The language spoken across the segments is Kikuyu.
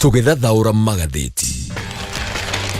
Tũgĩthathaũra magathĩti.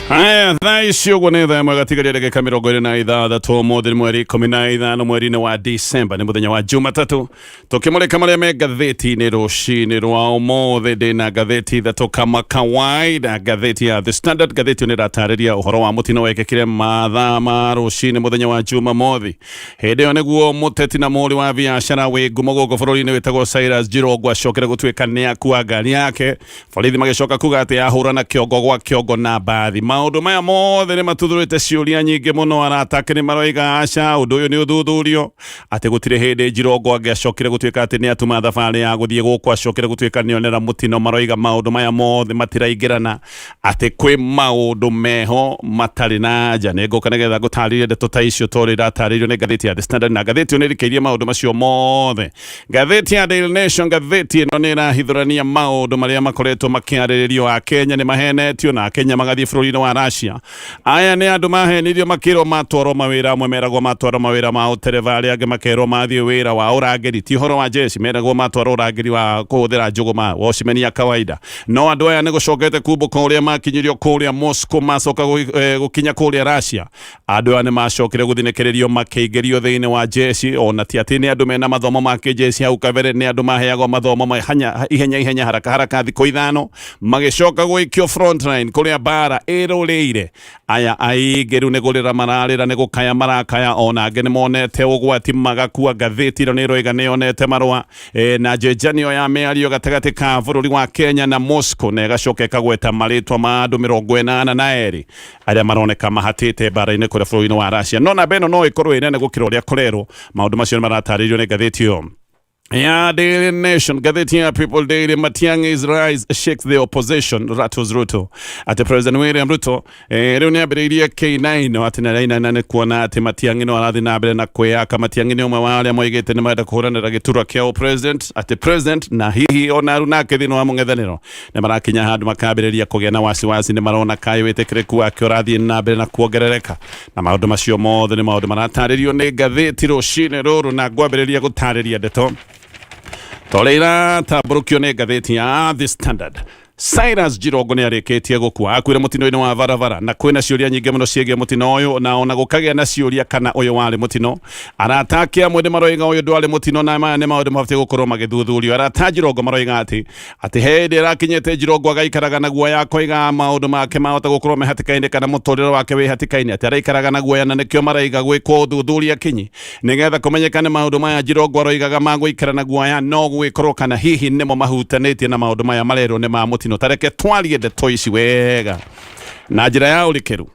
Haya, thaa ici ũguo nĩ thaa ĩmwe gatigaria ndagĩka 26. Ũmũthĩ nĩ mweri 15 mweri-inĩ wa Disemba, nĩ mũthenya wa Jumatatũ, tũkĩmũrĩka marĩa me ngathĩti-inĩ rũcinĩ rwa ũmũthĩ. Ndĩna ngathĩti ithatũ kama kawaida. Ngathĩti ya The Standard, ngathĩti ĩyo nĩ ĩratarĩria ũhoro wa mũtino wekĩkire mathaa ma rũcinĩ mũthenya wa Jumamothi. Hĩndĩ ĩyo nĩguo mũteti na mũhũri wa biacara wĩ ngumo gũkũ bũrũri-inĩ wĩtagwo Cyrus Jirongo acokire gũtuĩka nĩ akua ngari yake. Borithi magĩcoka kuga atĩ yahũrana kĩongo gwa kĩongo na mbathi. Maũndũ maya mothe nĩ matuthũrĩte ciũria nyingĩ mũno. Arata ake nĩ maroiga aca, ũndũ ũyũ nĩ ũthuthurio, atĩ gũtirĩ hĩndĩ Jirongo angĩacokire gũtuĩka atĩ nĩ atuma thabarĩ ya gũthiĩ gũkũ acokire gũtuĩka nĩ onera mũtino. Maroiga maũndũ maya mothe matiraingĩrana, atĩ kwĩ maũndũ meho matarĩ na anja. Nĩ ngũka nĩgetha ngũtarĩrie ndeto ta icio tondũ iratarĩirio nĩ ngathĩti ya The Standard, na ngathĩti ĩyo nĩ ĩrikĩirie maũndũ macio mothe. Ngathĩti ya Daily Nation, ngathĩti ĩno nĩ ĩrahithũrania maũndũ marĩa makoretwo makĩarĩrĩrio. Akenya nĩ mahenetio na Akenya magathiĩ bũrũri-inĩ wa Russia. Aya nĩ andũ mahenirio makĩrwo matwarwo mawĩra, amwe meragwo matwarwo mawĩra ma ũtereba, arĩa angĩ makerwo mathiĩ wĩra wa ũrangĩri, ti ũhoro wa jeshi, meragwo matwarwo ũrangĩri wa kũhũthĩra njũgũma, watchman ya kawaida. No andũ aya nĩ gũcokete kumbũka ũrĩa makinyirio kũrĩa Moscow, macoka gũkinya kũrĩa Russia. Andũ aya nĩ macokire gũthinĩkĩrĩrio makĩingĩrio thĩinĩ wa jeshi, ona ti atĩ nĩ andũ mena mathomo ma kĩjeshi hau kabere, nĩ andũ maheagwo mathomo ma hanya, ihenya ihenya, haraka haraka, thikũ 5 magĩcoka gũikio frontline kũrĩa mbara ĩrũrĩire. Aya aingĩ rĩu nĩ kũrĩra mararĩra, nĩ gũkaya marakaya, ona angĩ nĩ monete ũgwati magakua. Ngathĩti ĩno nĩ ĩroiga nĩ yonete marũa na njenjanio ya mĩario gatagatĩ ka bũrũri wa Kenya na Moscow, na ĩgacoka ĩkagweta marĩtwa ma andũ 82 arĩa maroneka mahatĩte mbara-inĩ kũrĩa bũrũri-inĩ wa Russia. No namba ĩno no ĩkorwo ĩ nene gũkĩra ũrĩa kũrerwo. Maũndũ macio nĩ maratarĩrio nĩ ngathĩti ĩyo ya Daily Nation. Ngathĩti ya People Daily, Matiang'i's rise shakes the opposition, rattles Ruto. Atĩ President William Ruto rĩu nĩ ambĩrĩirie K9, atĩ nĩ arainaina nĩ kuona atĩ Matiang'i no arathiĩ na mbere na kwĩyaka. Matiang'i nĩ ũmwe wa arĩa moigĩte nĩ marenda kũhũranĩra gĩturwa kĩa president, atĩ president na hihi ona rĩu nake thĩinĩ wa mũng'ethanĩro nĩ marakinya handũ makambĩrĩria kũgĩa na wasiwasi, nĩ marona kaĩ wĩtĩkĩrĩku wake ũrathiĩ na mbere na kuongerereka. Na maũndũ macio mothe nĩ maũndũ maratarĩrio nĩ ngathĩti rũcinĩ rũrũ, na ngwambĩrĩria gũtarĩria ndeto torĩa iratambũrũkio nĩ ngathĩti ya The Standard. Cyrus Jirongo nĩ arĩkĩtie gũkua, akuire mũtino-inĩ wa barabara, na kwĩna ciũria nyingĩ mũno ciĩgiĩ mũtino ũyũ, na ona gũkagĩa na ciũria kana ũyũ warĩ mũtino. Arata ake amwe nĩ maroiga ũyũ ndwarĩ mũtino, na maya nĩ maũndũ mabatiĩ gũkorwo magĩthuthurio. Arata a Jirongo maroiga atĩ hĩndĩ ĩrakinyĩte Jirongo agaikaraga na guoya, akoiga maũndũ make mahota gũkorwo me hatĩka-inĩ kana mũtũrĩre wake wĩ hatĩka-inĩ, atĩ araikaraga na guoya, na nĩkĩo maraiga gwĩkwo ũthuthuria kinyi nĩgetha kũmenyekane maũndũ maya Jirongo aroigaga ma gũikara na guoya no gwĩkorwo kana hihi nĩmo mahutanĩtie na maũndũ maya marerwo nĩ ma mũtino. Tareke twarie ndeto ici wega na njĩra ya ũrikĩru.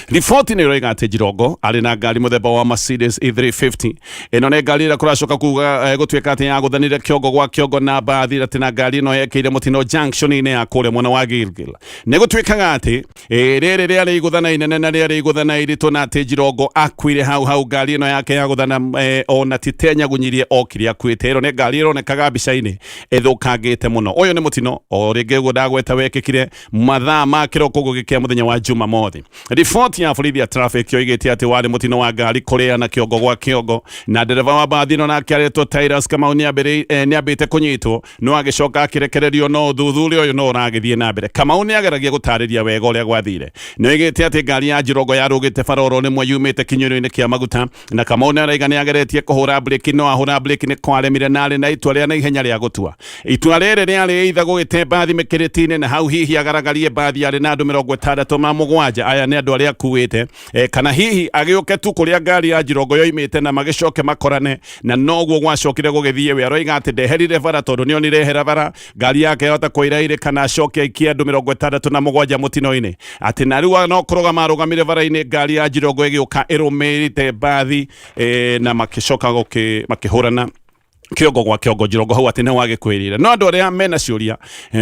Riboti nĩ ĩroiga atĩ Jirongo arĩ na ngari mũthemba wa Mercedes E350. Ĩno nĩ ngari ĩrĩa kũracoka kuga gũtuĩka atĩ yagũthanire kĩongo gwa kĩongo na mbathi, atĩ na ngari ĩno yekĩire mũtino junction-inĩ ya kũrĩa mwena wa Gilgil. Nĩ gũtuĩkaga atĩ rĩrĩ rĩarĩ igũthana inene na rĩarĩ igũthana iritũ, na atĩ Jirongo akuire hau hau ngari ĩno yake yagũthana, ona ti tenyagunyirie okire akuĩte. Ĩno nĩ ngari ĩronekaga mbica-inĩ ĩthũkangĩte mũno. Ũyũ nĩ mũtino o rĩngĩ ũguo ndagweta wekĩkire mathaa ma kĩroko gũgĩkĩa mũthenya wa Jumamothi. Riboti ya borithi ya traffic yoigĩte atĩ warĩ mũtino wa ngari kũrĩana kĩongo gwa kĩongo, na ndereba wa mbathi ĩno nake aretwo Tyrus Kamau nĩambĩte kũnyitwo, no agĩcoka akĩrekererio, no ũthuthuria ũyũ no ũragĩthiĩ na mbere. Kamau nĩageragia gũtarĩria wega ũrĩa gwathire. Nĩoigĩte atĩ ngari ya Jirongo yarũgĩte bara oro rĩmwe yumĩte kinyũrũ-inĩ kĩa maguta, na Kamau nĩaraiga nĩageretie kũhũra breki, no ahũra breki nĩ kwaremire, na arĩ na itua rĩa na ihenya rĩa gũtua. Itua rĩrĩ rĩarĩ either gũgĩte mbathi mĩkĩrĩti-inĩ na hau hihi agaragarie mbathi yarĩ na andũ 67, aya nĩ andũ arĩa akuĩte, kana hihi agĩũke tu kũrĩa ngari ya Jirongo yoimĩte na magĩcoke makorane, na noguo gwacokire gũgĩthiĩ. We aroiga atĩ ndeherire bara tondũ nĩonire ehera bara ngari yake yahota kũirairĩ kana acoke aikie andũ 67 mũtino-inĩ, atĩ na rĩu no kũrũgama arũgamire bara-inĩ, ngari ya Jirongo ĩgĩũka ĩrũmĩrĩte mbathi, na makĩcoka makĩhũrana kĩongo gwa kĩongo. Jirongo hau atĩ nĩ wagĩkwĩrire. No andũ arĩa mena ciũria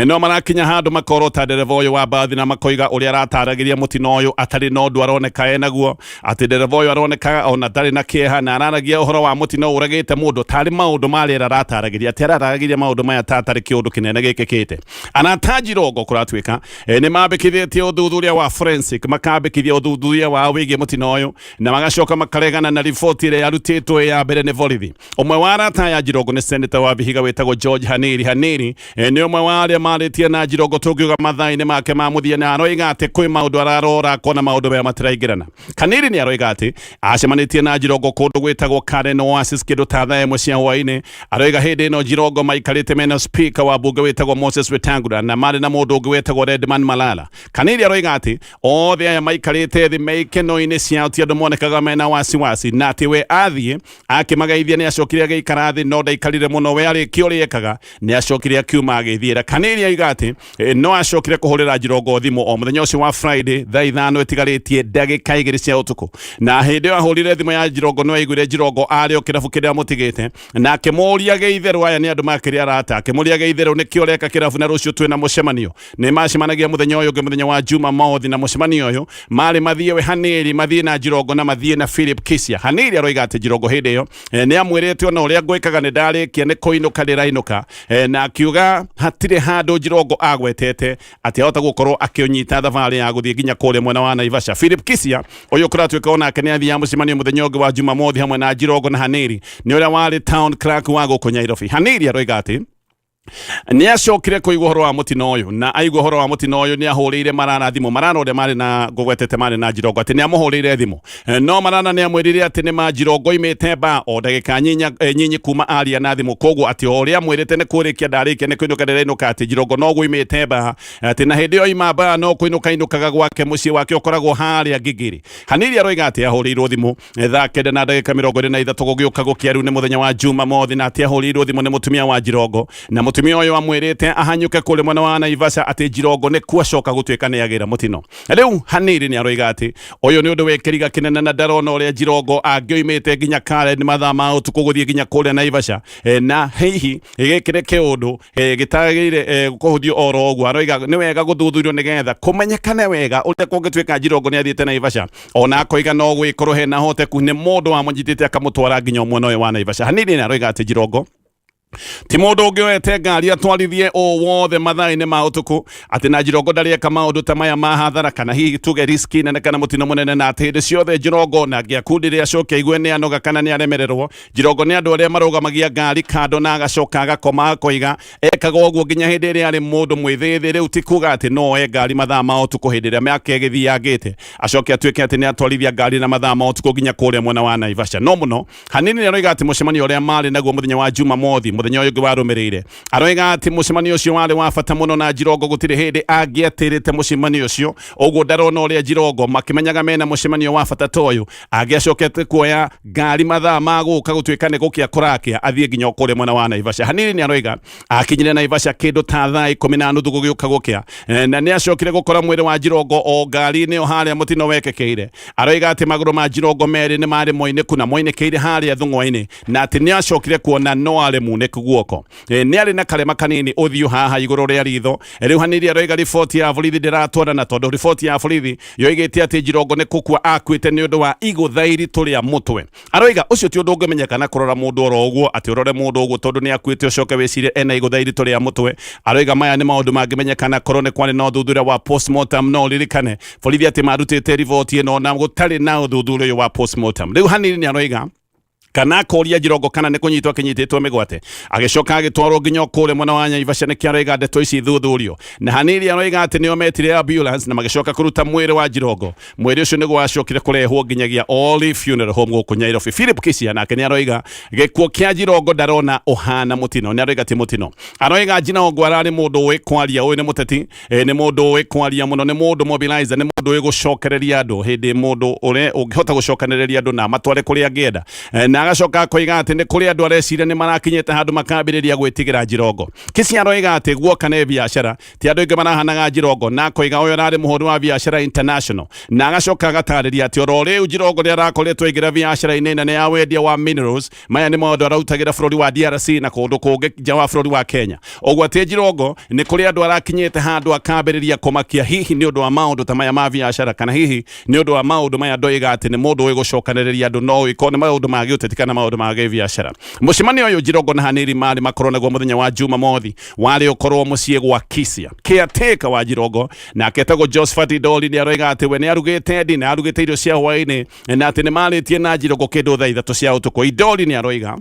no marakinya handũ makorota ndereba ũyũ wa mbathi na makoiga ũrĩa arataragĩria mũtino ũyũ atarĩ na ũndũ aroneka enaguo, atĩ ndereba ũyũ aroneka ona ndarĩ na kĩeha na araragia ũhoro wa mũtino ũragĩte mũndũ tarĩ maũndũ ma rĩera arataragĩria, atĩ araragĩria maũndũ maya ta atarĩ kĩũndũ kĩnene gĩkĩkĩte. Arata Jirongo kũratuĩka nĩ mambĩkithĩtie ũthuthuria wa forensic, makambĩkithia ũthuthuria wao wĩgiĩ mũtino ũyũ, na magacoka makaregana na riboti ĩrĩa yarutĩtwo ya mbere nĩ borithi. Ũmwe wa arata aya Jirongo Njirongo nĩ senator wa Vihiga wĩtagwo George Haniri. Haniri nĩ ũmwe wa arĩa marĩtie na Njirongo tũngiuga mathaa-inĩ make ma mũthia, na aroiga atĩ kwĩ maũndũ ararora akona maũndũ maya matiraingĩrana. Haniri nĩ aroiga atĩ acemanĩtie na Njirongo kũndũ gwĩtagwo Karen Oasis kĩndũ ta thaa 1 cia hwaĩ-inĩ. Aroiga hĩndĩ ĩno Njirongo maikarĩte mena speaker wa bunge wĩtagwo Moses Wetangula na marĩ na mũndũ ũngĩ wĩtagwo Redman Malala. Haniri aroiga atĩ othe aya maikarĩte thĩ me ikeno-inĩ ciao, ti andũ monekaga mena wasiwasi, na atĩ we athiĩ akĩmageithia nĩ acokire agĩikara thĩ, no ndaikarire mũno. We arĩkia ũrĩa ekaga nĩ acokire akiuma agĩthiĩra. Kanĩri aiga atĩ no acokire kũhũrĩra Njirongo thimũ o mũthenya ũcio wa Friday thaa 5 ĩtigarĩtie ndagĩka 2 cia ũtukũ, na hĩndĩ ĩyo ahũrire thimũ ya Njirongo no aiguire Njirongo arĩ o kĩrabu kĩrĩa amũtigĩte, na akĩmũria gĩitherũ, aya nĩ andũ makĩrĩ arata, akĩmũria gĩitherũ nĩkĩ ũreka kĩrabu na rũciũ twĩna mũcemanio. Nĩ macemanagia mũthenya ũyũ ũngĩ, mũthenya wa Jumamothi, na mũcemanio ũyũ marĩ mathiĩ we Haniri, mathiĩ na Njirongo na mathiĩ na Philip Kisia. Haniri aroiga atĩ Njirongo hĩndĩ ĩyo nĩ amwĩrĩte ona ũrĩa ngwĩkaga nĩ ndarĩkia nĩ kũinũka ndĩrainũka, na akiuga hatirĩ handũ Njirongo agwetete atĩ ahota gũkorwo akĩũnyita thabarĩ ya gũthiĩ nginya kũrĩa mwena wa Naivasha. Philip Kisia ũyũ kũratuĩka onake nĩ athiaga mũcemanio mũthenya ũngĩ wa Jumamothi hamwe na Njirongo na Haniri, nĩ ũrĩa warĩ town clerk wa gũkũ Nairobi. Haniri aroiga atĩ nĩ acokire kũigua ũhoro wa mũtino ũyũ, na aigua ũhoro wa mũtino ũyũ nĩ ahũrĩire Marara thimũ. Marara ũrĩa marĩ na ngũgwetete marĩ na Njirongo atĩ nĩ amũhũrĩire thimũ, no Marara nĩ amwĩrire atĩ nĩ ma Njirongo imĩte mba o ndagĩka nyinyi kuma aria na thimũ, koguo atĩ o ũrĩa amwĩrĩte nĩ kũrĩkia ndarĩkia nĩ kũinũka ndĩrainũka, atĩ Njirongo no guimĩte mba, atĩ na hĩndĩ ĩyo ima mba no kũinũka inũkaga gwake mũciĩ wake ũkoragwo harĩa Ngigiri. Haniri aroiga atĩ ahũrĩirwo thimũ thaa 9 na ndagĩka 23 gũgĩũka gũkĩa rĩu nĩ mũthenya wa Jumamothi, na atĩ ahũrĩirwo thimũ nĩ mũtumia wa Njirongo, na mũtumia ũyũ amwĩrĩte ahanyũke kũrĩa mwena wa Naivasha atĩ Njirongo nĩ kuacoka gũtuĩka nĩ agĩra mũtino. Rĩu Haniri nĩ aroiga atĩ ũyũ nĩ ũndũ wĩ kĩriga kĩnene, na ndarona ũrĩa Njirongo angĩoimĩte nginya Karen mathaa ma ũtukũ gũthiĩ nginya kũrĩa Naivasha, na hihi gĩkĩ nĩ kĩũndũ gĩtagĩrĩire kũhũthio oro ũguo. Aroiga nĩ wega gũthuthurio nĩgetha kũmenyekane wega ũrĩa kũngĩtuĩka Njirongo nĩ athiĩte Naivasha. Ona akoiga no gwĩkorwo hena hoteku nĩ mũndũ wamũnyitĩte akamũtwara nginya mwena ũyũ wa Naivasha. Hanini nĩ aroiga atĩ Njirongo ti mũndũ ũngĩoete ngari atwarithie o wothe mathaa-inĩ ma ũtukũ, atĩ na Njirongo ndarĩeka maũndũ ta maya ma hathara kana hihi tuge riski nene kana mũtino mũnene, na atĩ hĩndĩ ciothe Njirongo na angĩakundire acoke aigue nĩ anoga kana nĩ aremererwo, Njirongo nĩ andũ arĩa marũgamagia ngari kando na agacoka agakoma. Akoiga ekaga ũguo nginya hĩndĩ ĩrĩa arĩ mũndũ mwĩthĩ. Rĩu ti kuga atĩ no oe ngari mathaa ma ũtukũ hĩndĩ ĩrĩa mĩaka ĩgĩthiangĩte acoke atuĩke atĩ nĩ atwarithia ngari na mathaa ma ũtukũ nginya kũrĩa mwena wa Naivasha. No mũno Hanini nĩ aroiga atĩ mũcemanio ũrĩa marĩ naguo mũthenya wa Jumamothi, mũthenya ũyũ ũngĩ warũmĩrĩire, aroiga atĩ mũcemanio ũcio warĩ wa bata mũno na Njirongo gũtirĩ hĩndĩ angĩatĩrĩte mũcemanio ũcio. Ũguo ndarona ũrĩa Njirongo makĩmenyaga mena mũcemanio wa bata ta ũyũ angĩacokete kuoya ngari mathaa ma gũka gũtuĩka nĩ gũkĩa kũrakĩa athiĩ nginya kũrĩa mwena wa Naivasha. Hanini nĩ aroiga akinyire Naivasha kĩndũ ta thaa 10:30 gũgĩũka gũkĩa, na nĩ acokire gũkora mwĩrĩ wa Njirongo o ngari-inĩ o harĩa mũtino wekĩkĩire. Aroiga atĩ magũrũ ma Njirongo merĩ nĩ marĩ moinĩku na moinĩkĩire harĩa thũng'wa-inĩ, na atĩ nĩ acokire kuona no arĩ munĩku guoko, nĩ arĩ na karema kanini ũthiũ haha igũrũ rĩa ritho. Rĩu Hanini aroiga riboti ya borithi ndĩratwarana, tondũ riboti ya borithi yoigĩte atĩ Njirongo nĩ kũkua akuĩte nĩ ũndũ wa igũtha iritũ rĩa mũtwe. Aroiga ũcio ti ũndũ ũngĩmenyeka na kũrora mũndũ oro ũguo, atĩ ũrore mũndũ ũguo tondũ nĩ akuĩte ũcoke wĩcirie ena igũtha iritũ rĩa mũtwe. Aroiga maya nĩ maũndũ mangĩmenyekana korwo nĩ kwarĩ na ũthuthuria wa postmortem. No ũririkane borithi atĩ marutĩte riboti ĩno na gũtarĩ na ũthuthuria ũyũ wa postmortem. Rĩu Hanini nĩ aroiga kana akoria Njirongo kana nĩ kũnyitwo akĩnyitĩtwo mĩgwate agĩcoka agĩtwarwo nginya kũrĩa mwena wa Naivasha. Nĩkĩo aroiga ndeto ici thuthurio. Na Hanini aroiga atĩ nĩo metire ambulance na magĩcoka kũruta mwĩrĩ wa Njirongo. Mwĩrĩ ũcio nĩguo wacokire kũrehwo nginyagia Olive Funeral Home gũkũ Nairobi. Philip Kisia nake nĩ aroiga gĩkuũ kĩa Njirongo ndarona ũhana mũtino, nĩ aroiga ti mũtino. Aroiga Njirongo ararĩ mũndũ ũĩ kwaria, ũyũ nĩ mũteti, nĩ mũndũ ũĩ kwaria mũno, nĩ mũndũ mobilizer, nĩ mũndũ ũĩ gũcokereria andũ hĩndĩ, mũndũ ũrĩa ũngĩhota gũcokanĩrĩria andũ na amatware kũrĩa angĩenda. Na agacoka akoiga atĩ nĩ kũrĩ andũ areciria nĩ marakinyĩte handũ makambĩrĩria gwĩtigĩra Njirongo. Kisia aroiga atĩ guoka nĩ biacara, ti andũ aingĩ marahanaga Njirongo, na akoiga ũyũ ararĩ mũhũri wa biacara international, na agacoka agatarĩria atĩ oro rĩu Njirongo nĩ arakoretwo aingĩra biacara-inĩ nene ya wendia wa minerals. Maya nĩ maũndũ arautagĩra bũrũri wa DRC na kũndũ kũngĩ nja wa bũrũri wa Kenya. Ũguo atĩ Njirongo nĩ kũrĩ andũ arakinyĩte handũ akambĩrĩria kũmakia, hihi nĩ ũndũ wa maũndũ ta maya ma biacara kana hihi nĩ ũndũ wa maũndũ maya ndoiga atĩ nĩ mũndũ ũĩ gũcokanĩrĩria andũ, no ĩkorwo nĩ maũndũ ma gĩũteti kana maũndũ ma gĩbiacara. Mũcemanio ũyũ Njirongo na Haniri marĩ makorwo naguo mũthenya wa Jumamothi warĩ ũkorwo mũciĩ gwa Kisia. Caretaker wa Njirongo nake etagwo Josephat Ndoli nĩ aroiga atĩ we nĩ arugĩte ndina, arugĩte irio cia hwaĩ-inĩ, na atĩ nĩ marĩtie na Njirongo kĩndũ thaa 3 cia ũtukũ. Idoli nĩ aroiga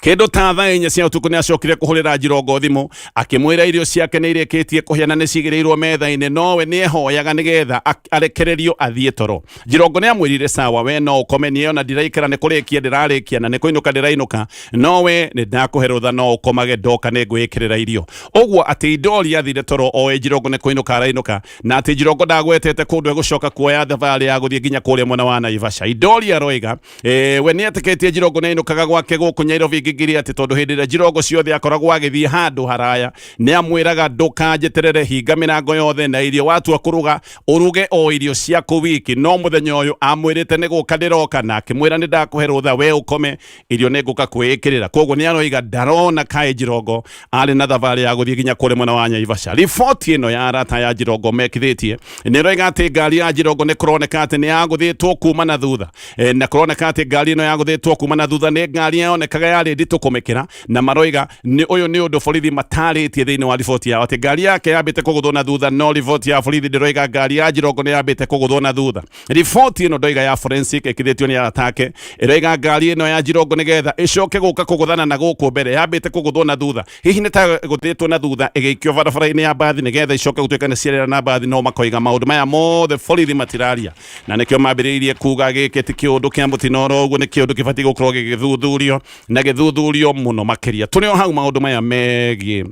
Kĩndũ ta thaa 4 cia ũtukũ nĩ acokire kũhũrĩra Njirongo thimũ akĩmwĩra irio ciake nĩ irĩkĩtie kũhĩa na nĩ cigĩrĩirwo metha-inĩ, nowe nĩ ehoyaga nĩgetha arekererio athiĩ toro. Njirongo nĩ amwĩrire sawa, we no ũkome, niĩ ona ndiraikara nĩ kũrĩkia ndĩrarĩkia na nĩ kũinũka ndĩrainũka, nowe nĩ ndakũhe rũtha no ũkomage, ndoka nĩ ngwĩkĩrĩra irio. Ũguo atĩ Indori athire toro oĩ Njirongo nĩ kũinũka arainũka, na atĩ Njirongo ndagwetete kũndũ egũcoka kuoya thabarĩ ya gũthiĩ nginya kũrĩa mwena wa Naivasha. Indori aroiga we nĩ etĩkĩtie Njirongo nĩ ainũkaga gwake gũkũ Nyairobi ngigiri atĩ tondũ hĩndĩ ĩrĩa Njirongo ciothe akoragwo agĩthiĩ handũ haraya nĩ amwĩraga ndũkanjeterere, hinga mĩrango yothe na irio watua kũruga ũruge o irio ciaku wiki. No mũthenya ũyũ amwĩrĩte nĩ gũka ndĩroka, na akĩmwĩra nĩ ndakũhe rũtha we ũkome, irio nĩ ngũka kwĩĩkĩrĩra. Koguo nĩ aroiga ndarona kaĩ Njirongo arĩ na thabarĩ ya gũthiĩ nginya kũrĩa mwena wa Naivasha. Riboti ĩno ya arata ya Njirongo mekithĩtie nĩ ĩroiga atĩ ngari ya Njirongo nĩ kũroneka atĩ nĩ yagũthĩtwo kuma na thutha. Na kũroneka atĩ ngari ĩno yagũthĩtwo kuma na thutha nĩ ngari yonekaga yarĩ nditũ kũmĩkĩra, na maroiga nĩ ũyũ nĩ ũndũ borithi matarĩtie thĩinĩ wa riboti yao atĩ ngari yake yambĩte kũgũthwo na thutha, no riboti ya borithi ndĩroiga ngari ya Njirongo nĩ yambĩte kũgũthwo na thutha. Riboti ĩno ndoiga ya forensic ĩkithĩtio nĩ arata ake ĩroiga ngari ĩno ya Njirongo nĩgetha ĩcoke gũka kũgũthana na gũkũ mbere yambĩte kũgũthwo na thutha, hihi nĩ ta gũthĩtwo na thutha ĩgĩikio barabara-inĩ ya mbathi nĩgetha icoke gũtuĩka nĩ ciarĩra na mbathi. No makoiga maũndũ maya mothe borithi matiraria, na nĩkĩo mambĩrĩirie kuga gĩkĩ ti kĩũndũ kĩa mũtino oro ũguo, nĩ kĩũndũ kĩbatiĩ gũkorwo gĩgĩthuthurio na gĩthuthurio mũno makĩria. Tũrĩ o hau maũndũ maya megiĩ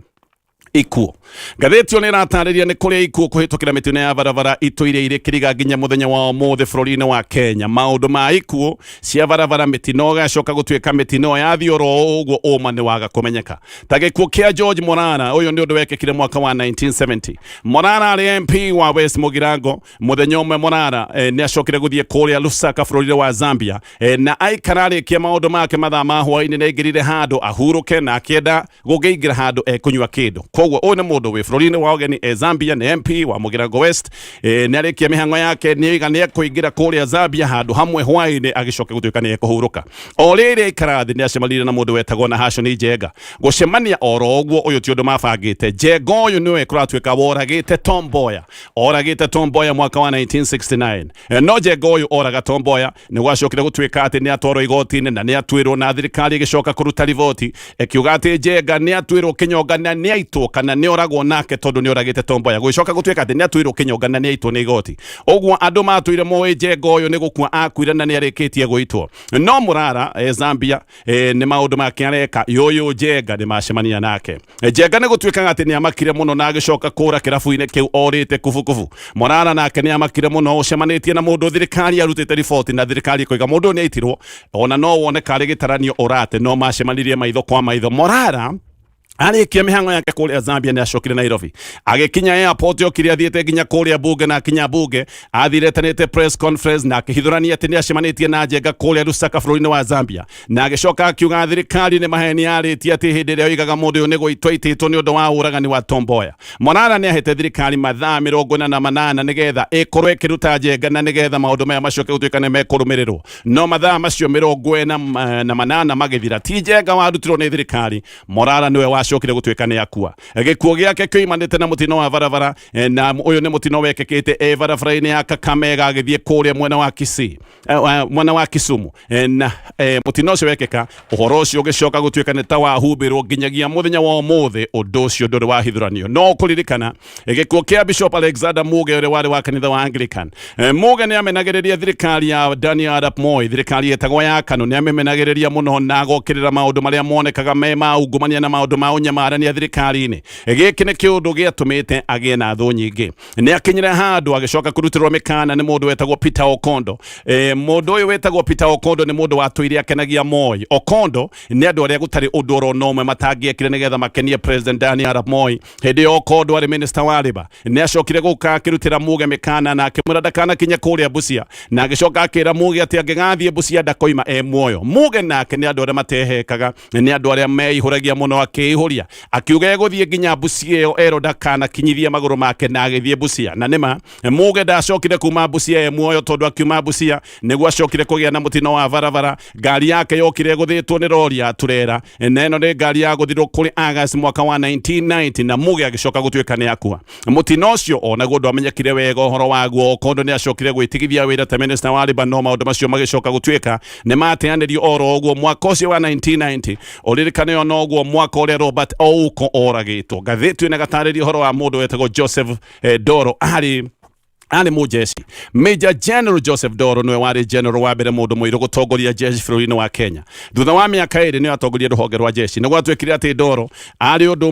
ikuũ, ngathĩti ĩyo nĩ ĩratarĩria nĩ kũrĩa ikuũ kũhĩtũkĩra mĩtino ya barabara itũire irĩ kĩriga nginya mũthenya wa ũmũthĩ bũrũri-inĩ wa Kenya. Maũndũ ma ikuũ cia barabara, mĩtino ĩgacoka gũtuĩka mĩtino yathiĩ oro ũguo, ũma nĩ waga kũmenyeka. Ta gĩkuũ kĩa George Morara, ũyũ nĩ ũndũ wekĩkire mwaka wa 1970. Morara arĩ MP wa West Mugirango. Mũthenya ũmwe Morara nĩ acokire gũthiĩ kũrĩa Lusaka bũrũri-inĩ wa Zambia, na aikara arĩkia maũndũ make mathaa ma hwaĩ-inĩ nĩ aingĩrire handũ ahurũke na akĩenda gũkĩingĩra handũ ekũnyua kĩndũ. Koguo ũyũ nĩ mũndũ wĩ bũrũri-inĩ wa ũgeni e Zambia, nĩ MP wa Mũgirango West. Nĩ arĩkia mĩhang'o yake nĩ oiga nĩ ekũingĩra kũrĩa Zambia handũ hamwe hwaĩ-inĩ agĩcoke gũtuĩka nĩ ekũhurũka. O rĩrĩ aikara thĩ nĩ acemanire na mũndũ wetagwo Nahashoni Njenga. Gũcemania oro ũguo, ũyũ ti ũndũ mabangĩte. Njenga ũyũ nĩwe kũratuĩka woragĩte Tom Mboya, oragĩte Tom Mboya mwaka wa 1969. No Njenga ũyũ oraga Tom Mboya nĩ gwacokire gũtuĩka atĩ nĩ atwarwo igoti-inĩ na nĩ atuĩrwo, na thirikari ĩgĩcoka kũruta riboti ĩkiuga atĩ Njenga nĩ atuĩrwo kĩnyonga na nĩ aitwo kana nĩ oragwo nake tondũ nĩ oragĩte Tom Mboya. Gũgĩcoka gũtuĩka atĩ nĩ atuĩrwo kĩnyonga na nĩ aitwo nĩ igoti. Ũguo andũ matũire moĩ Njenga ũyũ nĩ gũkua akuire na nĩ arĩkĩtie gũitwo. No Mũrara Zambia, nĩ maũndũ make areka yũyũ Njenga nĩ macemania nake. Njenga nĩ gũtuĩkaga atĩ nĩ amakire mũno na agĩcoka kũra kĩrabu-inĩ kĩu orĩte kubukubu. Morara nake nĩ amakire mũno ũcemanĩtie na mũndũ thirikari arutĩte riboti na thirikari ĩkoiga mũndũ ũyũ nĩ aitirwo, ona no wone karĩ gĩtaranio ũrate, no macemanirie maitho kwa maitho. Morara arĩkia mĩhang'o yake kũrĩa Zambia nĩ acokire Nairobi, agĩkinya airport okire athiĩte nginya kũrĩa bunge, na akinya bunge athire etanĩte press conference na akĩhithũrania atĩ nĩ acemanĩtie na Njenga kũrĩa Lusaka bũrũri-inĩ wa Zambia, na agĩcoka akiuga thirikari nĩ maheni yarĩtie atĩ hĩndĩ ĩrĩa oigaga mũndũ ũyũ nĩ gũitwo aitĩtwo nĩ ũndũ wa ũragani wa Tom Mboya. Morara nĩ ahete thirikari mathaa 48 nĩgetha ĩkorwo ĩkĩruta Njenga na nĩgetha maũndũ maya macoke gũtuĩka nĩ mekũrũmĩrĩrwo. No mathaa macio 48 magĩthira, ti Njenga warutirwo nĩ thirikari, Morara nĩwe wacokire gũtuĩka nĩ akua. Gĩkuũ gĩake kĩoimanĩte na mũtino wa barabara, na ũyũ nĩ mũtino wekĩkĩte e barabara-inĩ ya Kakamega agĩthiĩ kũrĩa mwena wa Kisii, mwena wa Kisumu. Na mũtino ũcio wekĩka, ũhoro ũcio ũgĩcoka gũtuĩka nĩ ta wahumbĩrwo nginyagia mũthenya wa ũmũthĩ, ũndũ ũcio ndũrĩ wahithũranio. No kũririkana gĩkuũ kĩa Bishop Alexander Muge ũrĩa warĩ wa kanitha wa Anglican. Muge nĩ amenagĩrĩria thirikari ya Daniel Arap Moi, thirikari ĩtagwo ya KANU, nĩ amĩmenagĩrĩria mũno na agokĩrĩra maũndũ marĩa monekaga me ma ungumania na maũndũ ma ũnyamarania thirikari-inĩ. Gĩkĩ nĩ kĩũndũ gĩatũmĩte agĩe na thũ nyingĩ. Nĩ akinyire handũ agĩcoka kũrutĩrwo mĩkana nĩ mũndũ wetagwo Peter Okondo. Mũndũ ũyũ wetagwo Peter Okondo nĩ mũndũ watũire akenagia Moi. Okondo nĩ andũ arĩa gũtarĩ ũndũ oro na ũmwe matangĩekire nĩgetha makenie President Daniel Arap Moi. Hĩndĩ ĩyo Okondo arĩ minister wa Labour nĩ acokire gũka akĩrutĩra Muge mĩkana na akĩmwĩra ndakanakinye kũrĩa Busia, na agĩcoka akĩra Muge atĩ angĩgathiĩ Busia ndakoima e muoyo. Muge nake nĩ andũ arĩa matehekaga, nĩ andũ arĩa meihũragia mũno, akĩihũria Kuria akiuga egũthiĩ nginya Busia ĩyo erwo ndakanakinyithie magũrũ make na agĩthiĩ Busia. Na nĩma Muge ndacokire kuma Busia e muoyo, tondũ akiuma Busia nĩguo acokire kũgĩa na mũtino wa barabara. Ngari yake yokire ĩgũthĩtwo nĩ rori ya turera, na ĩno nĩ ngari yagũthirwo kũrĩ August mwaka wa 1990, na Muge agĩcoka gũtuĩka nĩ akua. Mũtino ũcio onaguo ndwamenyekire wega ũhoro waguo. Okondo nĩ acokire gwĩtigithia wĩra ta minister wa Labour, no maũndũ macio magĩcoka gũtuĩka nĩ mateanĩrio oro ũguo mwaka ũcio wa 1990. Ũririkane o noguo mwaka ũrĩa Robert Ouko oragĩtwo. Ngathĩti ĩno ĩgatarĩria ũhoro wa mũndũ wetagwo Joseph Doro, arĩ mũjeshi. Major General Joseph Doro nĩwe warĩ general wa mbere mũndũ mũirũ gũtongoria jeshi bũrũri-inĩ wa Kenya. Thutha wa mĩaka 2 nĩwe atongoria rũhonge rwa jeshi. Nĩ gwatuĩkire atĩ Doro arĩ ũndũ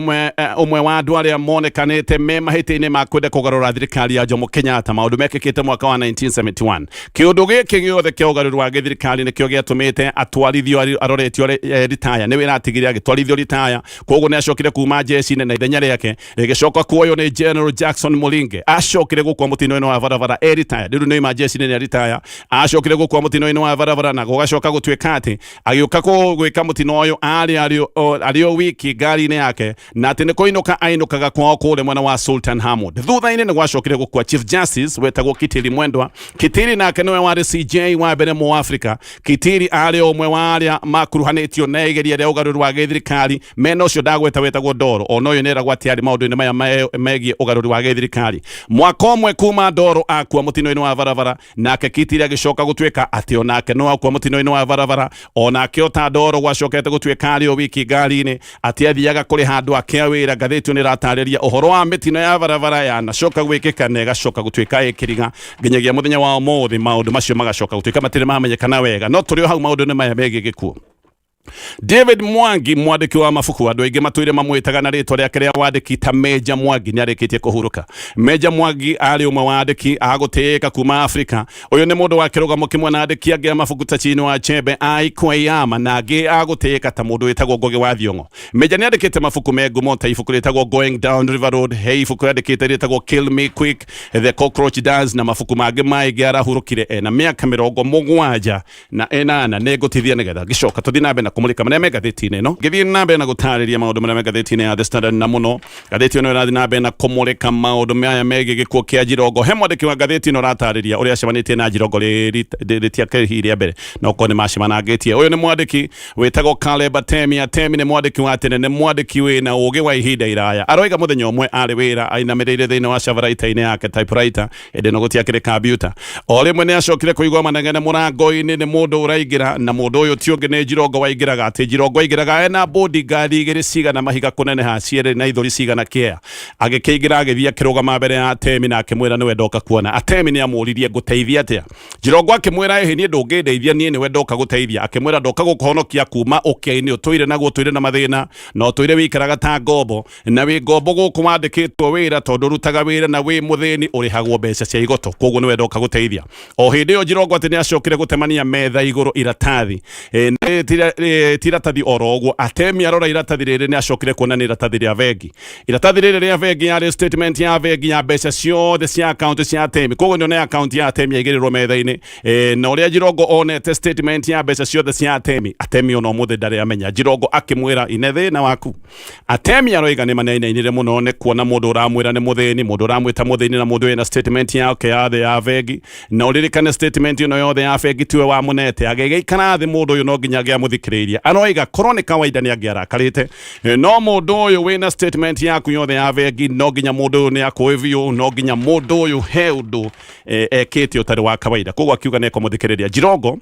ũmwe wa andũ arĩa monekanĩte me mahĩtia-inĩ ma kwenda kũgarũra thirikari ya Jomo Kenyatta, maũndũ mekĩkĩte mwaka wa 1971. Kĩũndũ gĩkĩ gĩothe kĩa ũgarũri wa gĩthirikari nĩkĩo gĩatũmĩte atwarithio aroretio ritaya. Nĩwe ĩratigire agĩtwarithio ritaya, koguo nĩ acokire kuma jeshi-inĩ na ithenya rĩake rĩgĩcoka kuoywo nĩ General Jackson Mulinge. Acokire gũkua mũtino-inĩ wa barabara e ritaya, rĩu nĩ ima jeshi-inĩ nĩ ritaya. Acokire gũkua mũtino-inĩ wa barabara na gũgacoka gũtuĩka atĩ agĩũka gwĩka mũtino ũyũ arĩ o wiki ngari-inĩ yake, na atĩ nĩ kũinũka ainũkaga kwao kũrĩa mwena wa Sultan Hamud. Thutha-inĩ nĩ gwacokire gũkua Chief Justice wetagwo Kitili Mwendwa. Kitili nake nĩwe warĩ CJ wa mbere mu Afrika. Kitili arĩ ũmwe wa arĩa makuruhanĩtio na igeria rĩa ũgarũri wa gĩthirikari mena ũcio ndagweta wetagwo Ndoro. Ona ũyũ nĩeragwo atĩ arĩ maũndũ-inĩ maya megiĩ ũgarũri wa gĩthirikari. Mwaka ũmwe kuma Ndoro akua mũtino-inĩ wa barabara, nake Kitili agĩcoka gũtuĩka atĩ onake no akua mũtino-inĩ wa barabara. Onake ota Ndoro gwacokete gũtuĩka arĩ o wiki ngari-inĩ, atĩ athiaga kũrĩha andũ ake a wĩra. Ngathĩti ĩyo nĩratarĩria ũhoro wa mĩtino ya barabara yanacoka gwĩkĩka na ĩgacoka gũtuĩka ĩkĩriga nginyagia mũthenya wa ũmũthĩ. Maũndũ macio magacoka gũtuĩka matirĩ mamenyekana wega, no tũrĩ o hau maũndũ-inĩ maya megiĩ gĩkuũ. David Mwangi, mwandĩki wa mabuku, andũ aingĩ matũire mamwĩtaga na rĩtwa rĩake rĩa wandĩki ta Meja Mwangi, nĩ arĩkĩtie kũhurũka. Meja Mwangi arĩ ũmwe wa andĩki a gũtĩĩka kuma Afrika. Ũyũ nĩ mũndũ wa kĩrũgamo kĩmwe na andĩki angĩ a mabuku ta Chinua Achebe, Ai Kweyama na angĩ a gũtĩĩka ta mũndũ wĩtagwo Ngugi wa Thiong'o. Meja nĩ andĩkĩte mabuku me ngumo ta ibuku rĩtagwo Going Down River Road, he ibuku rĩandĩkĩte rĩtagwo Kill Me Quick, The Cockroach Dance na mabuku mangĩ maingĩ. Arahurũkire ena mĩaka 78. Nĩ ngũtithia nĩgetha ngĩcoka tũthiĩ na mbere na kũmũrĩka marĩa me ngathĩti-inĩ ĩno. Ngĩthiĩ na mbere na gũtarĩria maũndũ marĩa me ngathĩti-inĩ ya The Standard, na mũno ngathĩti ĩno ĩrathiĩ na mbere na kũmũrĩka maũndũ maya megiĩ gĩkuũ kĩa Jirongo. He mwandĩki wa ngathĩti ĩno ũratarĩria ũrĩa acemanĩtie na Jirongo rĩtiake hihi rĩa mbere, na okorwo nĩ macemanangĩtie. Ũyũ nĩ mwandĩki wĩtagwo Caleb Atemi. Atemi nĩ mwandĩki wa tene, nĩ mwandĩki wĩna ũgĩ wa ihinda iraya. Aroiga mũthenya ũmwe arĩ wĩra ainamĩrĩire thĩinĩ wa cavaraita-inĩ yake, typewriter, hĩndĩ ĩno gũtiakĩrĩ kambiuta. O rĩmwe nĩ acokire kũigua manegene mũrango-inĩ, nĩ mũndũ ũraingĩra, na mũndũ ũyũ ti ũngĩ nĩ Jirongo waingĩraga. Atĩ Jirongo aingĩraga ena bodyguard igĩrĩ cigana mahiga kũneneha, cierĩ na ithũri cigana kĩea. Agĩkĩingĩra, agĩthiĩ akĩrũgama mbere ya Atemi na akĩmwĩra nĩwe ndoka kuona. Atemi nĩ amũririe, ngũteithia atĩa? Jirongo akĩmwĩra, ĩhĩ, niĩ ndũngĩndeithia, niĩ nĩwe ndoka gũteithia. Akĩmwĩra, ndoka gũkũhonokia kuma ũkĩa-inĩ ũtũire naguo, ũtũire na mathĩna na ũtũire wĩikaraga ta ngombo, na wĩ ngombo gũkũ wandĩkĩtwo wĩra, tondũ ũrutaga wĩra na wĩ mũthĩni ũrĩhagwo mbeca cia igoto, koguo nĩwe ndoka gũteithia. O hĩndĩ ĩyo Jirongo atĩ nĩ acokire gũtemania metha igũrũ iratathi. Ti iratathi oro ũguo. Atemi arora iratathi rĩrĩ nĩ acokire kuona nĩ iratathi rĩa bengi. Iratathi rĩrĩ rĩa bengi yarĩ statement ya bengi ya mbeca ciothe cia akaunti cia Atemi, koguo nĩ akaunti ya Atemi yaigĩrĩrwo metha-inĩ. Na ũrĩa Jirongo onete statement ya mbeca ciothe cia Atemi, Atemi ona ũmũthĩ ndarĩ amenya. Jirongo akĩmwĩra, ine thĩna waku. Atemi aroiga nĩ maneinainire mũno nĩ kuona mũndũ ũramwĩra nĩ mũthĩni, mũndũ ũramwĩta mũthĩni na mũndũ wĩna statement yake ya thĩ ya bengi. Na ũririkane statement ĩno yothe ya bengi tiwe wamũnete. Agĩgĩikara thĩ, mũndũ ũyũ no nginya angĩamũthikĩrĩirie. Aroiga korwo nĩ kawaida nĩ angĩarakarĩte, no mũndũ ũyũ wĩna statement yaku yothe ya bengi, no nginya mũndũ ũyũ nĩ akũĩ biũ, no nginya mũndũ ũyũ he ũndũ ekĩte ũtarĩ wa kawaida. Koguo akiuga nĩ ekũmũthikĩrĩria. Jirongo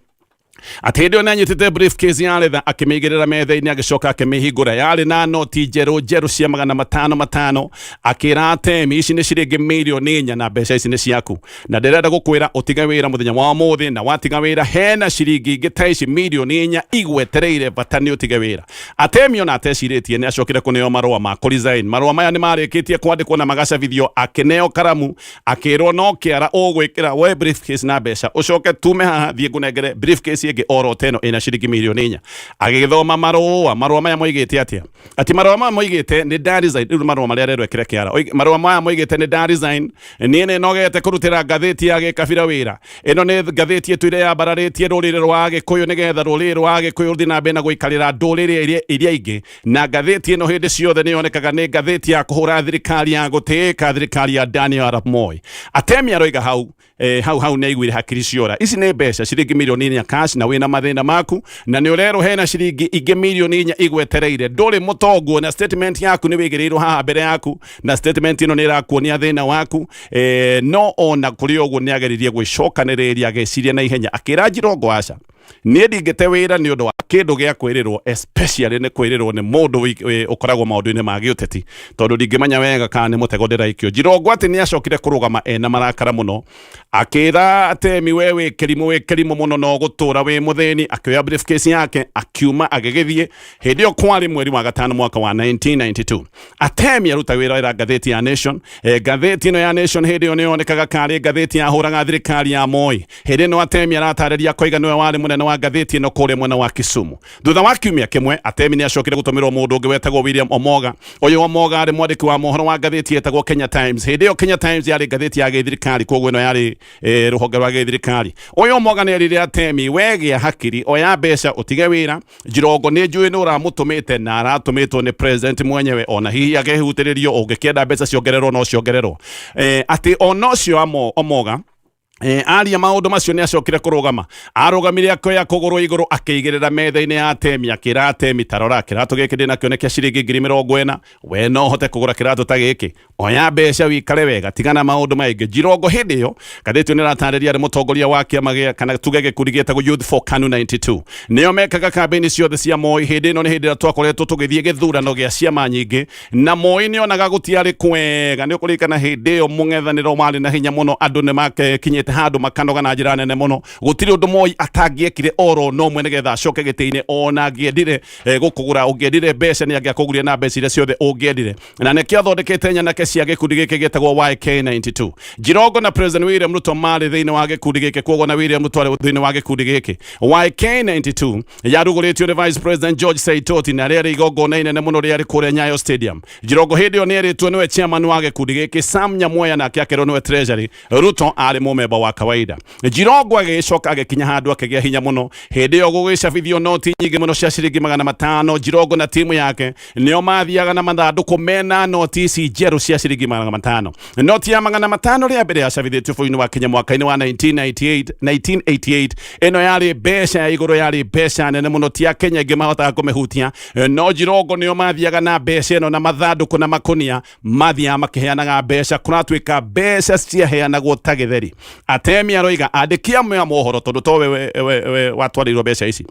atĩ hĩndĩ ĩyo nĩanyitĩte briefcase ya letha, akĩmĩigĩrĩra metha-inĩ, agĩcoka akĩmĩhingũra. Yarĩ na noti njerũ njerũ cia 500 500. Akĩra Atemi, ici nĩ ciringi 4,000,000 na mbeca ici nĩ ciaku, na ndĩrenda gũkwĩra ũtige wĩra mũthenya wa ũmũthĩ, na watiga wĩra hena ciringi ingĩ ta ici 4,000,000 igwetereire, bata nĩ ũtige wĩra. Atemi ona atecirĩtie nĩ acokire kũneo marũa ma kũresign. Marũa maya nĩ marĩkĩtie kwandĩkwo na magacabithio. Akĩneo karamu, akĩrwo no kĩara ũgwĩkĩra we briefcase na mbeca, ũcoke tume haha thiĩ ngũnengere briefcase. briefcase ĩngĩ oro ta ĩno ĩna ciringi mirioni 4. Agĩgĩthoma marũa, marũa maya moigĩte atĩa? Atĩ marũa maya moigĩte nĩ nda resign, rĩu nĩ marũa marĩa arerwo ekĩre kĩara. Marũa maya moigĩte nĩ nda resign, niĩ nĩ nogete kũrutĩra ngathĩti ya gĩkabira wĩra. Ĩno nĩ ngathĩti ĩtũire yambararĩtie rũrĩrĩ rwa Agĩkũyũ nĩgetha rũrĩrĩ rwa Agĩkũyũ rũthiĩ na mbere na gũikarĩra ndũrĩrĩ iria ingĩ. Na ngathĩti ĩno hĩndĩ ciothe nĩ yonekaga nĩ ngathĩti ya kũhũra thirikari ya gũtĩĩka, thirikari ya Daniel Arap Moi. Atemi aroiga hau hau hau nĩ aiguire hakiri ciora. Ici nĩ mbeca ciringi mirioni 4 cash, na wĩna mathĩna maku, na nĩ ũrerwo hena ciringi ingĩ mirioni 4 igwetereire. Ndũrĩ mũtongu, na statement yaku nĩ wĩigĩrĩirwo haha mbere yaku, na statement ĩno nĩ ĩrakuonia thĩna waku. No ona kũrĩ ũguo nĩ ageririe gwĩcokanĩrĩria, agĩciria na ihenya, akĩra Njirongo, aca, niĩ ndingĩte wĩra nĩ ũndũ wa kĩndũ gĩa kwĩrĩrwo, especially nĩ kwĩrĩrwo nĩ mũndũ ũkoragwo maũndũ-inĩ ma gĩũteti, tondũ ndingĩmenya wega kana nĩ mũtego ndĩraikio. Njirongo atĩ nĩ acokire kũrũgama ena marakara mũno, akĩra Atemi, we wĩ kĩrimũ, wĩ kĩrimũ mũno, no gũtũra wĩ mũthĩni. Akĩoya briefcase yake akiuma agĩgĩthiĩ. Hĩndĩ ĩyo kwarĩ mweri wa gatano mwaka wa 1992. Atemi aruta wĩra ĩra ngathĩti ya Nation. Ngathĩti ĩno ya Nation hĩndĩ ĩyo nĩyonekaga karĩ ngathĩti yahũraga thirikari ya Moi. Hĩndĩ ĩno Atemi aratarĩria akoiga nĩwe warĩ mũnene wa ngathĩti ĩno kũrĩa mwena wa Kisumu. Thutha wa kiumia kĩmwe Atemi nĩ acokire gũtũmĩrwo mũndũ ũngĩ wetagwo William Omoga. Ũyũ Omoga arĩ mwandĩki wa mohoro wa ngathĩti yetagwo Kenya Times. Hĩndĩ ĩyo Kenya Times yarĩ ngathĩti ya gĩthirikari, koguo ĩno yarĩ rũhonge rwa gĩthirikari. Ũyũ Omoga nĩ erire Atemi, wegĩa hakiri, oya mbeca ũtige wĩra. Njirongo nĩ njũĩ nĩ ũramũtũmĩte na aratũmĩtwo nĩ president mwenyewe, ona hihi akehutĩrĩrio, ũngĩkĩenda mbeca ciongererwo no ciongererwo. Atĩ ona ũcio Omoga aria maũndũ macio nĩ acokire kũrũgama. Arũgamire akĩoya kũgũrũ igũrũ akĩigĩrĩra metha-inĩ ya Atemi, akĩra Atemi, tarora kĩratũ gĩkĩ ndĩnakĩo nĩ kĩa ciringi ngiri mĩrongo ĩna, we no ũhote kũgũra kĩratũ ta gĩkĩ, oya mbeca wikare wega, tigana maũndũ maingĩ. Njirongo hĩndĩ ĩyo ngathĩti ĩyo nĩratarĩria arĩ mũtongoria wa kĩama gĩa kana tuge gĩkundi gĩtagwo Youth for KANU 92, nĩo mekaga kambĩini ciothe cia Moi. Hĩndĩ ĩno nĩ hĩndĩ ĩrĩa twakoretwo tũgĩthiĩ gĩthurano gĩa ciama nyingĩ, na Moi nĩonaga gũtiarĩ kwega. Nĩ ũkũririkana hĩndĩ ĩyo mũng'ethanĩro warĩ na hinya mũno, andũ nĩ makinyĩte handũ makanoga na njĩra nene mũno. Gũtirĩ ũndũ Moi atangĩekire oro no mwe nĩgetha acoke gĩtĩ-inĩ. Ona angĩendire gũkũgũra, ũngĩendire mbeca nĩ angĩakũgũrire na mbeca iria ciothe ũngĩendire, na nĩkĩo athondekete nyanake cia gĩkundi gĩkĩ gĩtagwo YK92. Njirongo na President William Ruto marĩ thĩinĩ wa gĩkundi gĩkĩ, koguo na William Ruto arĩ thĩinĩ wa gĩkundi gĩkĩ. YK92 yarugũrĩtio nĩ Vice President George Saitoti, na rĩarĩ igongona inene mũno rĩarĩ kũrĩa Nyayo Stadium. Njirongo hĩndĩ ĩyo nĩerĩtwo nĩwe chairman wa gĩkundi gĩkĩ, Sam Nyamweya nake akerwo nĩwe treasury, Ruto arĩ mũmemba wa kawaida. Njirongo agĩcoka agĩkinya handũ akĩgĩa hinya mũno. Hĩndĩ ĩyo gũgĩcabithio noti nyingĩ mũno cia ciringi 500. Njirongo na timu yake nĩo mathiaga na mathandũkũ mena noti ici njerũ cia ciringi 500. Noti ya 500 rĩa mbere yacabithĩtio bũrũri-inĩ wa Kenya mwaka-inĩ wa 1988. Ĩno yarĩ mbeca ya igũrũ, yarĩ mbeca nene mũno, ti Akenya aingĩ mahotaga kũmĩhutia. No Njirongo nĩo mathiaga na mbeca ĩno na mathandũkũ na makũnia, mathiaga makĩheanaga mbeca. Kũratuĩka mbeca ciaheanagwo ta gĩtheri. Atemi aroiga andĩki amwe a mohoro, tondũ to we watwarĩirwo mbeca ici,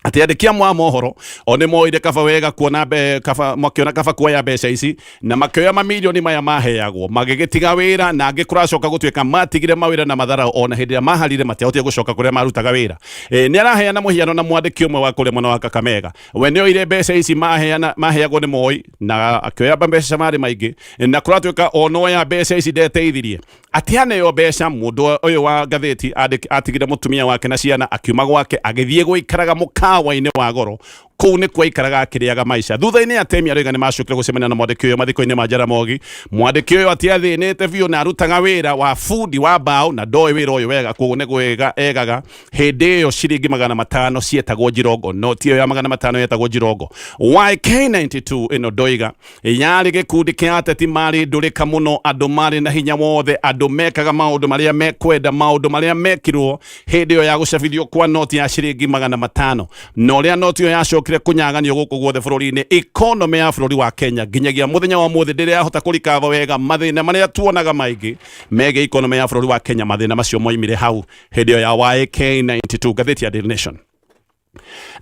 atĩ andĩki amwe a mohoro o nĩ moire kaba wega kuona kaba makĩona kaba kuoya mbeca ici, na makĩoya mamirioni maya maheagwo magĩgĩtiga wĩra, na angĩ kũracoka gũtuĩka matigire mawĩra na matharau, ona hĩndĩ ĩrĩa maharire matiahotire gũcoka kũrĩa marutaga wĩra. Nĩ araheana mũhiano na mwandĩki ũmwe wa kũrĩa mwena wa Kakamega. We nĩ oire mbeca ici maheagwo nĩ Moi na akĩoya mbeca marĩ maingĩ, na kũratuĩka ona oya mbeca ici ndeteithirie. Atĩ aneo mbeca, mũndũ ũyũ wa ngathĩti atigire mũtumia wake na ciana, akiuma gwake agĩthiĩ gũikaraga mũkawa-inĩ wa goro. Kũu nĩkuo aikaraga akĩrĩaga maica. Thutha-inĩ Atemi aroiga nĩ macokire gũcemania na mwandĩki ũyũ mathiko-inĩ ma Jaramogi. Mwandĩki ũyũ atiathĩnĩte biũ na arutaga wĩra wa bundi wa mbaũ na ndoĩ wĩra ũyũ wega, koguo nĩ gwĩga egaga. Hĩndĩ ĩyo ciringi 500 cietagwo njirongo, noti ĩyo ya 500 yetagwo njirongo. YK92 ĩno ndoiga yarĩ gĩkundi kĩa ateti marĩ ndũrĩka mũno, andũ marĩ na hinya wothe, andũ mekaga maũndũ marĩa mekwenda, maũndũ marĩa mekirwo hĩndĩ ĩyo ya gũcabithio kwa noti ya ciringi 500, na ũrĩa noti ĩyo yacokire kũnyaganio gũkũ guothe bũrũri-inĩ. Economy ya bũrũri wa Kenya nginyagia mũthenya wa ũmũthĩ ndĩrĩ yahota kũrikava wega. Mathĩna marĩa tuonaga maingĩ megiĩ economy ya bũrũri wa Kenya, mathĩna macio moimire hau hĩndĩ ĩyo ya YK92. Ngathĩti ya Daily Nation.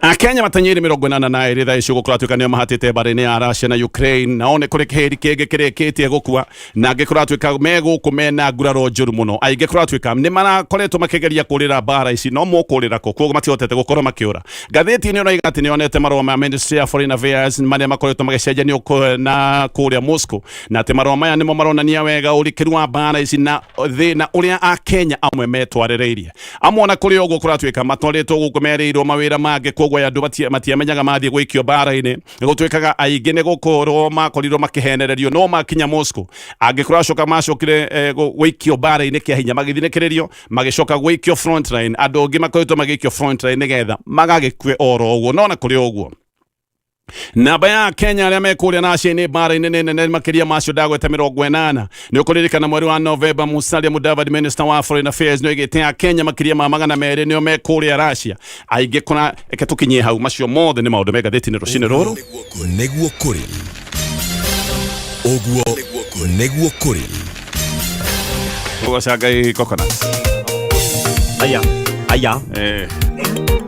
Akenya matanyĩire 82 thaa ici gũkũratuĩka nĩo mahatĩte mbarĩ-inĩ ya Russia na Ukraine, nao nĩ kũrĩ kĩhĩri kĩngĩ kĩrĩkĩtie gũkua na angĩ kũratuĩka me gũkũ mena nguraro njũru mũno. Aingĩ kũratuĩka nĩ marakoretwo makĩgeria kũrĩra mbara ici no mũkũrĩra kũ, koguo matihotete gũkorwo makĩũra. Ngathĩti ĩno ĩroiga atĩ nĩyonete marũa ma Ministry ya Foreign Affairs marĩa makoretwo magĩcenjanio na kũrĩa Moscow, na atĩ marũa maya nĩmo maronania wega ũrikĩru wa mbara ici na thĩna ũrĩa Akenya amwe metwarĩrĩirie. Amwe ona kũrĩ ũguo kũratuĩka matwarĩtwo gũkũ merĩirwo mawĩra mangĩ, koguo aya andũ matiamenyaga mathiĩ gũikio mbara-inĩ. Gũtuĩkaga aingĩ nĩ gũkorwo makorirwo makĩhenererio no makinya Moscow, angĩ kũracoka macokire gũikio mbara-inĩ kĩa hinya, magĩthinĩkĩrĩrio magĩcoka gũikio frontline. Andũ angĩ makoretwo magĩikio frontline nĩgetha magagĩkue oro ũguo. No ona kũrĩ ũguo, namba ya Kenya arĩa me kũrĩa naciĩ-inĩ mbara-inĩ nĩ nene makĩria macio ndagweta 80. Nĩ ũkũririkana mweri wa Novemba Musalia Mudavadi, Minister wa Foreign Affairs, nĩ oigĩte a Kenya makĩria ma 200 nĩo me kũrĩa Russia. Aingĩ kũra eke tũkinyie hau. Macio mothe nĩ maũndũ me ngathĩti-inĩ rũcinĩ rũrũ. Nĩguo kũrĩ ũguo, nĩguo kũrĩ. Ũgoca Ngai coconut. Aya aya.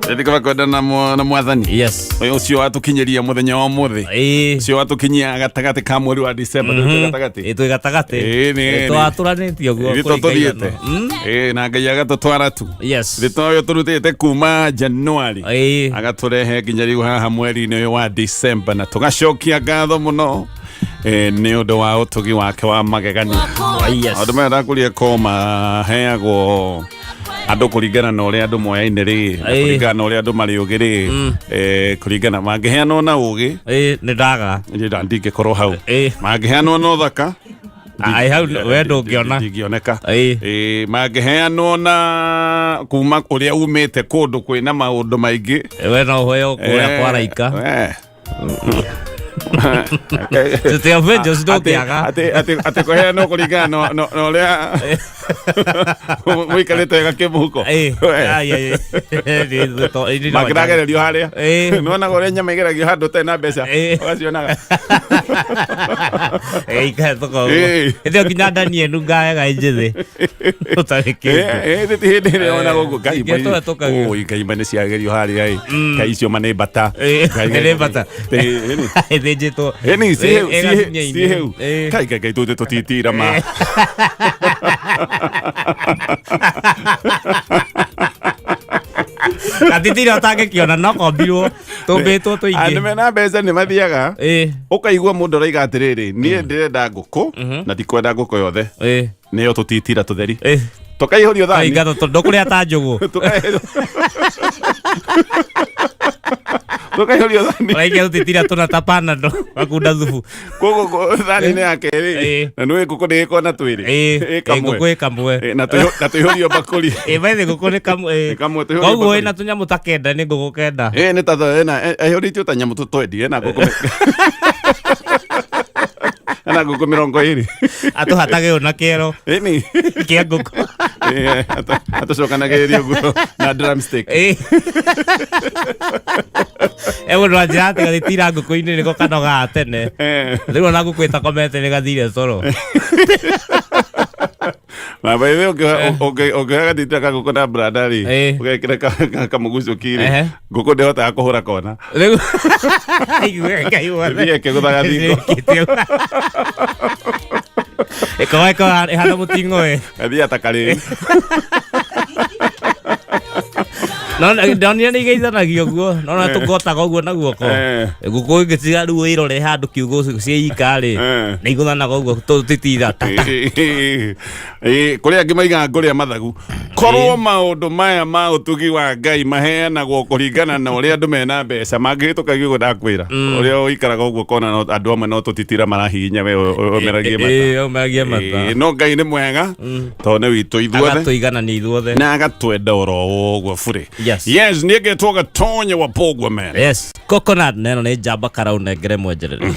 Ĩthikaba kwenda na mwathani ũyũ ũcio watũkinyĩria mũthenya wa ũmũthĩ, ũcio watũkinyia gatagatĩ ka mweri wa December. Tũrĩ gatagatĩ. Ĩ, twĩ gatagatĩ. Ĩ, Twatũranĩtie ũguo Ithuĩ kũringa tũthiĩte. igano. Ĩ, na Ngai agatũtwara tu. Thĩ ũyũ tũrutĩte kuma January agatũrehe nginya rĩu haha mweri-inĩ ũyũ wa December, na tũgacokia ngatho mũno nĩ ũndũ wa ũtugi wake wa magegania. Maũndũ maya ndakũria ko maheagwo andũ kũringana na ũrĩa andũ moyaine rĩ, na kũringana na ũrĩa andũ marĩ ũgĩ rĩ, kũringana mangĩheanwo na ũgĩ, Nĩ ndaga. Niĩ ndingĩkorwo hau. Mangĩheanwo na ũthaka, Ai, hau we ndũngĩona. Ndingĩoneka. Ĩ Mangĩheanwo na kuma ũrĩa umĩte kũndũ kwĩna maũndũ maingĩ, We no ũheo kũrĩa kwaraika. City of Angels ndũngĩaga. Atĩ kũheanwo kũringana na ũrĩa mũikarĩte wega kĩmũhuko. Ai, ai, ai. Nĩ- no Mangĩragererio harĩa, nĩwonaga ũrĩa nyama igeragio handũ ũtarĩ na mbeca, ũgacionaga. Ikahĩtũka ũguo. Hĩndĩ ĩyo nginya ndani ĩnu ngayaga ĩ njĩthĩ ũtarĩ kĩndũ. Ti hĩndĩ ĩrĩa wona gũkũ Ngai Ingĩtũhetũka gĩo. Oi, Ngai ma nĩ ciagerio harĩa ĩ. Ngai icio ma nĩ mbata. Nĩ mbata. Ĩni. Ĩthĩnjĩtwo. Ĩni ciĩheu. Ĩgakinya-inĩ. Ciĩheu. Ngai Ngai Ngai tũtĩ tũtitira ma. Gatitira ũtangĩkĩona no kombirwo tũmbĩtwo Andũ tũingĩ. mena mbeca nĩ mathiaga ũkaigua mũndũ araiga atĩrĩrĩ, niĩ ndĩrenda ngũkũ na ndikwenda ngũkũ yothe, nĩyo tũtitira tũtheri tũkaihũrio thani. Kaingatwo tondũ ndũkũrĩa ta njũgũ. Tũkaihũrio thani. Ũraikia tũtitira tũna ta panado gakunda thubu. Koguo thani-inĩ ya kerĩ na nĩ ngũkũ nĩ ĩkona twĩrĩ. Ĩ kamwe. Ngũkũ ĩ kamwe. Ĩ, na tũihũrio mbakũri. Ĩ baithe ngũkũ nĩ kamwe. Nĩ kamwe, tũihũrio Koguo mbakũri. ĩna tũnyamũ ta kenda nĩ ngũkũ kenda. Ĩ nĩ ta ĩna aihũrĩtio ta nyamũ tũtwendi, ĩna ngũkũ ena ngũkũ 20. Atũhatage ũũ na kĩero Ĩni. kĩa ngũkũ. Atũcokanagĩrĩria ũguo na drumstick. E mũndũ anjĩra atĩ gathitira ngũkũ-inĩ nĩko kanogaga tene. Rĩu ona ngũkũ ĩtakomete nĩ gathire toro. Na by the way, ũngĩoya gatitira ka ngũkũ na brada rĩ, ũgekĩre kamũgucũki rĩ, ngũkũ ndĩhotaga kũhũra kona. Rĩu aigue kaigua. Ĩthiĩ ĩkĩgũthaga thingo. Ĩkoa ĩkoa ĩhana mũting'oe. Gathiaga ta karĩri. No ndonire nĩ igeithanagia ũguo, no na tũgotaga ũguo na guoko. Ngũkũ ĩngĩtiga rĩu ĩrore handũ kiugũ ciĩ ika rĩ, nĩ igũthanaga ũguo tũtitira ta ta. Kũrĩ angĩ maigaga ngũrĩa mathagu. Korwo maũndũ maya ma ũtugi wa Ngai maheanagwo kũringana na ũrĩa andũ mena mbeca mangĩhĩtũkagia ũguo, ndakwĩra ũrĩa ũikaraga ũguo ũkona no andũ amwe no tũtitira marahihinya, we ũmeragie mata. Ĩ, ũmeragie mata. No Ngai nĩ mwega tondũ nĩ witũ ithuothe. Agatũiganania ithuothe. Na agatwenda oro ũguo burĩ. Yes, niĩ ngetwo Gatonya wa Pogwa man. Yes, coconut neno nĩ njamba karau nengere mwenjerere.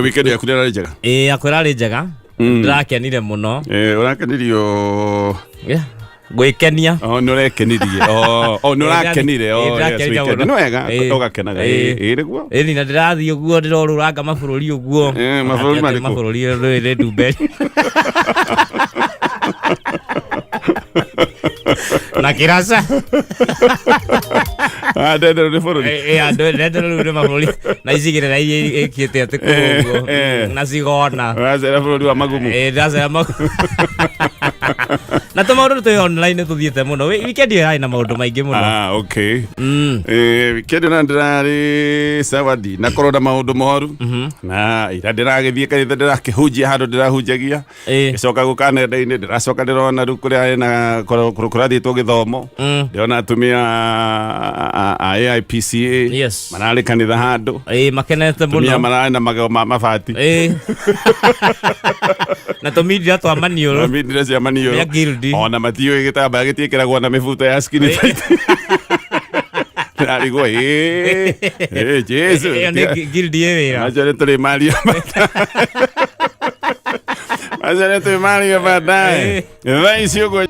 Weekend yaku nĩ ĩrarĩ njega? Ĩ, yakwa ĩrarĩ njega. Ndĩrakenire mũno. Ũrakenirio? Yeah. Gwĩkenia. Oh, nĩ ũrekenirie. Oh, nĩ ũrakenire. Oh, yes, ndĩrakenire weekend. mũno. Nĩ wega ũgakenaga. Ĩ, nĩguo. Ĩni na ndĩrathiĩ ũguo ndĩrorũranga mabũrũri ũguo. Mabũrũri Atĩ marĩkũ? Mabũrũri rĩ nĩ ndumberi. Na kĩraca. Ah, ndenderwo nĩ bũrũri. Ndenderwo rĩu nĩ mabũrũri na icigĩrĩra iria ĩkĩte atĩ kũu ũguo na cigona. Ũracera bũrũri wa magumu. Ndacera na tũmaũndũ twĩ online tũthiĩte mũno. Weekend ĩyo yarĩ na maũndũ maingĩ mũno. Ah, okay. Weekend na ndĩrarĩ sawa, ndinakorwo na maũndũ moru, na ira ndĩragĩthiĩ kanitha, ndĩrakĩhunjia handũ ndĩrahunjagia, gĩcoka gũka nenda-inĩ, ndĩracoka ndĩrona rĩu kũrĩa ena kũrathiĩtwo gĩthomo, ndĩrona atumia a AIPCA mararĩ kanitha handũ. Makenete atumia mũno. Mararĩ na magego ma mabati. Na tũmindia twa maniũrũ. Mindire cia maniũrũ. Mĩa guild. Ona matiũĩ gĩtambaya gĩtiĩkĩragwo na mĩbuto ya skin tight. Ndĩrarigwo, ĩ Jesu. Ĩyo nĩ guild ĩ wĩra. Macio nĩ tũrĩmaria baadaye, macio nĩ tũrĩmaria baadaye. Thaa ici ũguo.